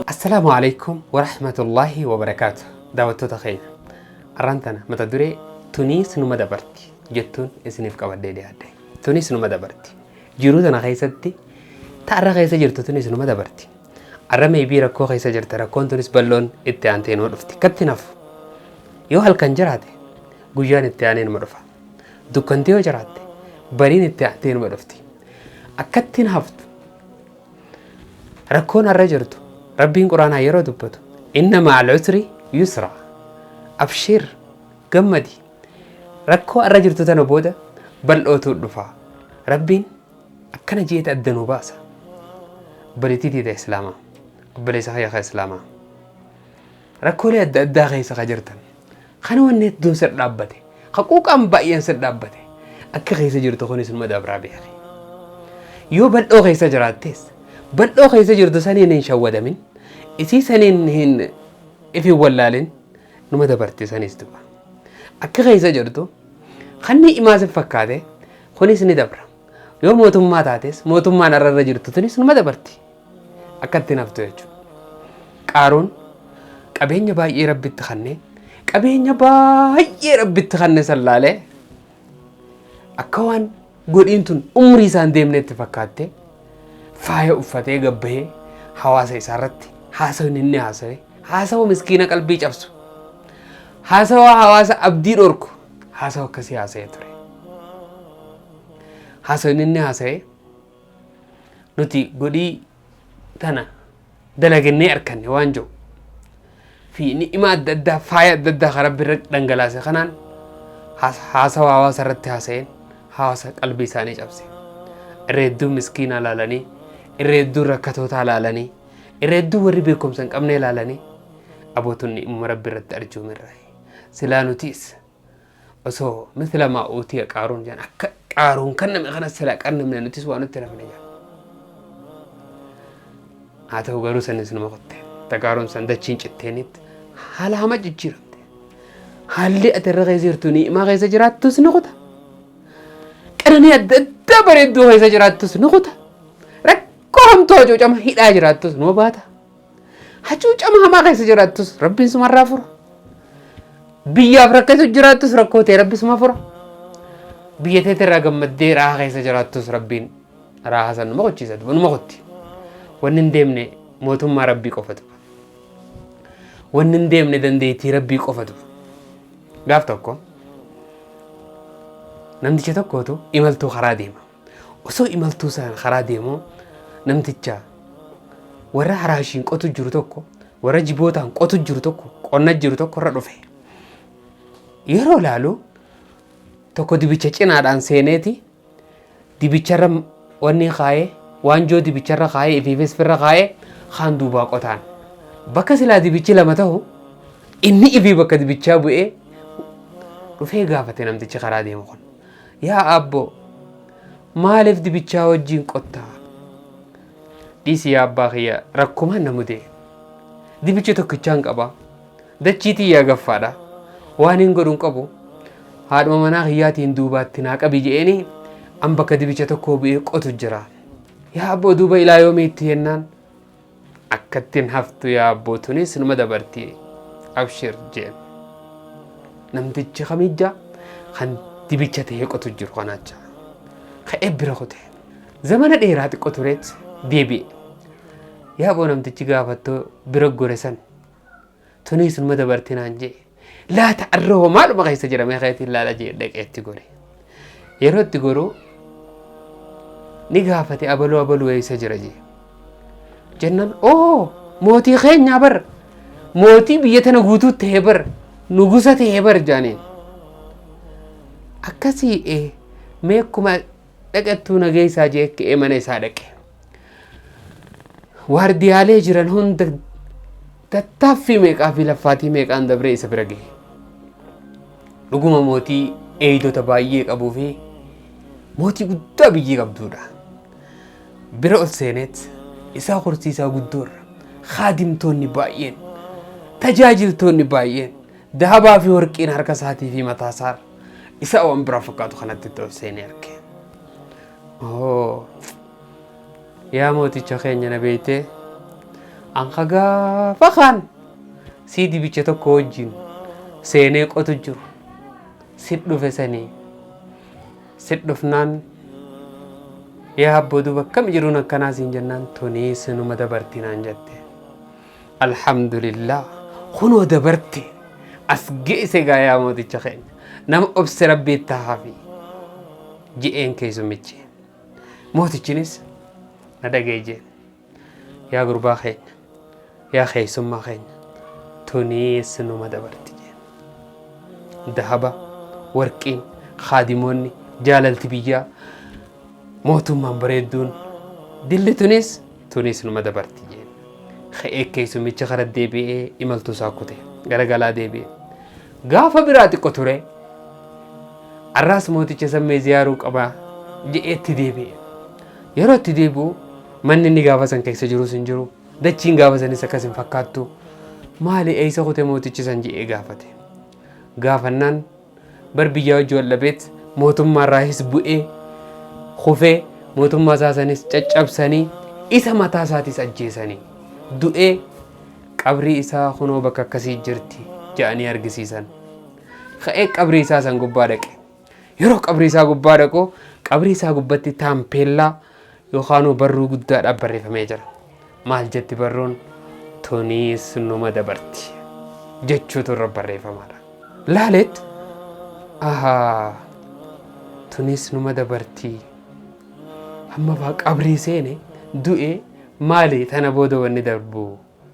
Assalaamu alaikum warahmatullaahi wabarakaatu. Daawwattoota keenya arraan tana mata duree tuniis numa dabarti jettuun isiniif qabadhee dhiyaadhe. Tuniis numa dabarti. Jiruu tana keessatti ta'arra keessa jirtu tunis numa dabarti. Arra meebii rakkoo keessa jirta rakkoon tunis bal'oon itti aantee numa dhufti. Katti nafu yoo halkan jiraate guyyaan itti aanee numa dhufa. Dukkanti yoo jiraatte bariin itti aantee numa dhufti. Akkattiin haftu rakkoon har'a jirtu Rabbiin Quraanaa yeroo dubbatu inna ma'al usri yusra abshir gammadi rakkoo har'a jirtu tana booda bal'ootu dhufa. Rabbiin akkana jeete adda nu baasa. Obboleettii tiita Islaamaa obboleessa kiyya ka Islaamaa rakkoolee adda addaa keessa ka jirtan kana wanni hedduun sir dhaabbate ka quuqaan baay'een sir dhaabbate akka keessa jirtu kunis numa dabraa beeki. Yoo bal'oo keessa jiraattees bal'oo keessa jirtu saniin hin shawwadamin isii saniin hin if hin wallaalin numa dabarti sanis duba. Akka keessa jirtu kan ni'imaa si fakkaate kunis ni dabra. Yoo mootummaa taates mootummaan har'a irra jirtu tunis numa dabarti. Akka itti naftu jechuudha. Qaaruun qabeenya baay'ee rabbitti kannee qabeenya baay'ee rabbitti kanne sallaalee akka waan godhiin tun umrii isaan deemnetti fakkaatte faaya uffatee gabbahee hawaasa isaa irratti haasawni inni haasawe haasawa miskiina qalbii cabsu haasawa hawaasa abdii dhorku haasawa akkasii haasa'ee ture. Haasawni inni haasa'e nuti godhii tana dalagannee arkanne waan jiru fi ni'ima adda addaa faaya adda addaa kan rabbi irra dhangalaase kanaan haasawa hawaasa irratti haasa'een hawaasa qalbii isaanii cabse. Irra hedduu miskiinaa laalanii, irra hedduu rakkatootaa laalanii, irra hedduu warri beekumsa hin qabnee laalanii abootun ni'imuma rabbi irratti arjoomerraa. Silaa nutiis osoo mithla maa uutiya qaaruun jedhan akka qaaruun kanname kana silaa qannamne nutis waa nutti nafne jedhan. Haa ta'u garuu sanis numa kutte. Ta qaaruun san dachiin citteenitti haala hama jijjiiramte. Haalli ati irra keessa jirtu ni'imaa keessa jiraattus ni kuta. Qananii adda addaa bareedduu keessa jiraattus ni kuta. Rakkoo hamtuu hacuucama hidhaa jiraattus numa baata. Hacuucama hamaa keessa jiraattus rabbiin sumarraa fura. Biyyaaf rakkatu jiraattus rakkoo ta'e rabbi suma fura. Biyya teetirraa gammaddee raaha keessa jiraattus rabbiin raaha san numa qochiisa numa qotti. Wanni hin deemne mootummaa rabbii qofatu. Wanni hin deemne dandeettii rabbii qofatu. Gaaf tokko namticha tokkotu imaltuu karaa deema. Osoo imaltuu sana karaa deemu namticha warra haraashiin qotu jiru tokko warra jibootaan qotu jiru tokko qonna jiru tokko irra dhufe. Yeroo laalu tokko dibicha cinaadhaan seeneeti dibicharra wanni kaayee waanjoo dibicharra kaayee ifiifis firra kaayee kaan duubaa qotaan. Bakka silaa dibichi lama ta'u inni ifii bakka dibichaa bu'ee dhufee gaafate namtichi karaa deemu kun. Yaa aabboo maaliif dibichaa wajjin qottaa? Dhiisi yaa abbaa kiyya rakkumaan na mudee. Dibicha tokkichaan qaba. Dachii tiyyaa gaffaadha. Waan hin godhu hin qabu. Haadhuma manaa kiyyaatiin duubaatti naa qabi je'eeni an bakka dibicha tokkoo bu'ee qotu jira. Yaa abboo duuba ilaa yoomiitti jennaan akkattiin haftu yaa abboo tunis numa dabarti abshir jeen. Namtichi kamijja kan dibicha ta'ee qotu jiru kanaacha. Ka'ee bira kute. Zamana dheeraa xiqqoo tureet deebi'e. Yaa abboo namtichi gaafattoo bira gore san tunis numa dabarti naan jee. Laata arra hoo maaluma keessa jira mee keetiin laala jee dhaqee itti gore. Yeroo itti goru ni gaafate abaluu abaluu eessa jira jee. Jennaan oo mootii keenyaa bar mootii biyya tana guutuu ta'e bar nugusa ta'e bar jaaniin. Akkasii ee mee akkuma dhaqattuu nageessaa jee ka'ee mana isaa dhaqe. Waardiyaalee jiran hunda tattaaffii meeqaa fi laffaatii meeqaan dabree isa bira gahe. Dhuguma mootii eegdota baay'ee qabuu fi mootii guddaa biyyi qabduudha. Bira ol seeneet isaa horsiisaa guddoorra kaadimtoonni baay'een tajaajiltoonni baay'een dahabaa fi warqiin harka isaatii fi mataa isaarra Isa waan biraa fakkaatu kanatti itti ol seenee arge. Oo yaa mooticha keenya na beeytee an ka gaafa kaan sii dibicha tokko wajjin seenee qotu jiru sit dhufe sanii sit dhufnaan yaa abboo duuba akkam jiruun akkanaa siin jennaan tunii sinuma dabarti naan jette. Alhamdulillah kunoo dabarte as geesse gaa yaa mooticha keenya nama obse rabbii itti haafi je'een keessummichi. Mootichinis na dhaga'i jeen yaa gurbaa keenya yaa keessummaa keenya tuniis numa dabarti jeen. Dahaba warqiin kaadimoonni jaalalti biyyaa mootummaan bareedduun dilli tunis tunis numa dabarti jeen. Ka'ee keessummicha kara deebi'ee imaltuu isaa kute garagalaa deebi'e. Gaafa biraa xiqqo ture arraas mooticha sammee ziyaaruu qaba je'ee itti deebi'e. Yeroo itti deebi'u manni inni gaafa san keessa jirus hin jiru. Dachiin gaafa sanis akkas hin fakkaattu. Maali eessa kute mootichi san je'ee gaafate. Gaafannaan bar biyyaa wajji wal dhabeet mootummaarraahis bu'ee kufee mootummaa isaa sanis caccabsanii isa mataa isaatis ajjeesanii du'ee qabrii isaa kunoo bakka akkasii jirti jedhanii argisiisan. Ka'ee qabrii isaa san gubbaa dhaqe. Yeroo qabrii isaa gubbaa dhaqu qabrii isaa gubbatti taampeellaa yookaan barruu guddaadhaan barreeffamee jira. Maal jetti barruun? Tuniis numa dabarti jechuutu irra barreeffamaadha. Laaleet ahaa tunis numa dabarti amma faa qabrii seene du'e maali tana booda wanni darbu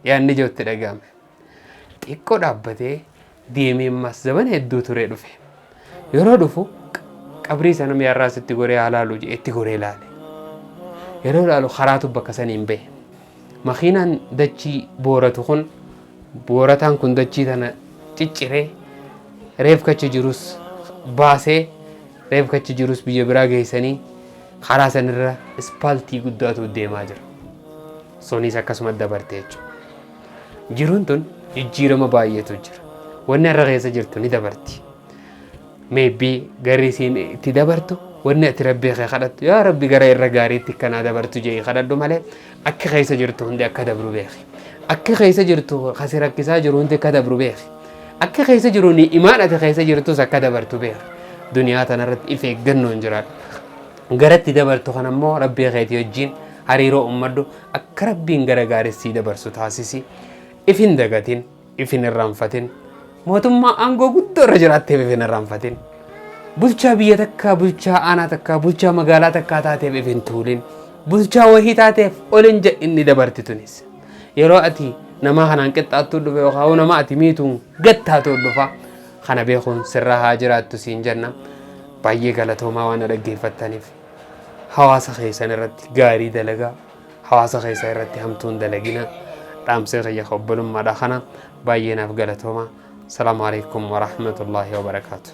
yaanni jirutti dhaga'ame. Xiqqoo dhaabbatee deemee ammas zabana hedduu turee dhufe. Yeroo dhufu qabrii sana mi'arraas itti goree haa laalu jedhee itti goree laale. Yeroo laalu karaatu bakka saniin bahe. Makiinaan dachii booratu kun boorataan kun dachii tana cicciree reefkachi jirus baasee reefkachi jirus biyya biraa geessanii karaa sanirra ispaaltii guddaatu deemaa jira. Sunis akkasuma dabarte jechuudha. Jiruun tun jijjiirama baay'eetu jira. Wanni har'a keessa jirtu ni dabarti. Maybe garri isiin itti dabartu wanni ati rabbii kee kadhattu yaa rabbi gara irra gaariitti akkanaa dabartu jedhii kadhadhu malee akka keessa jirtu hundi akka dabru beeki. Akka keessa jirtu kasi rakkisaa jiru hundi akka dabru beeki. Akka keessa jiru ni imaan ati keessa jirtus akka dabartu beeki. Duniyaa tanarratti if eeggannoon jiraadhu. Garatti dabartu kan ammoo rabbii keetii wajjin hariiroo uummadhu akka rabbiin gara gaariitti sii dabarsu taasisi. If hin dagatin, if hin irraanfatin. Mootummaa aangoo guddoo irra jiraatteef if hin irraanfatin. Bulchaa biyya takkaa, bulchaa aanaa takkaa, bulchaa magaalaa takkaa taateef if hin tuulin. Bulchaa wahii taateef ol hin jedhin ni dabarti tunis. Yeroo ati namaa kanaan qixxaattuu dhufe yookaan nama ati miituun gad taatuu dhufa. Kana beekuun sirraa haa jiraattu siin jenna. Baay'ee galatoomaa waan na dhaggeeffattaniif. Hawaasa keessan irratti gaarii dalagaa. Hawaasa keessan irratti hamtuun dalagina. Dhaamsee kiyya obbolummaadha kana baay'ee naaf galatoomaa. Salaamu alaikum wa rahmatullahi wa barakaatu.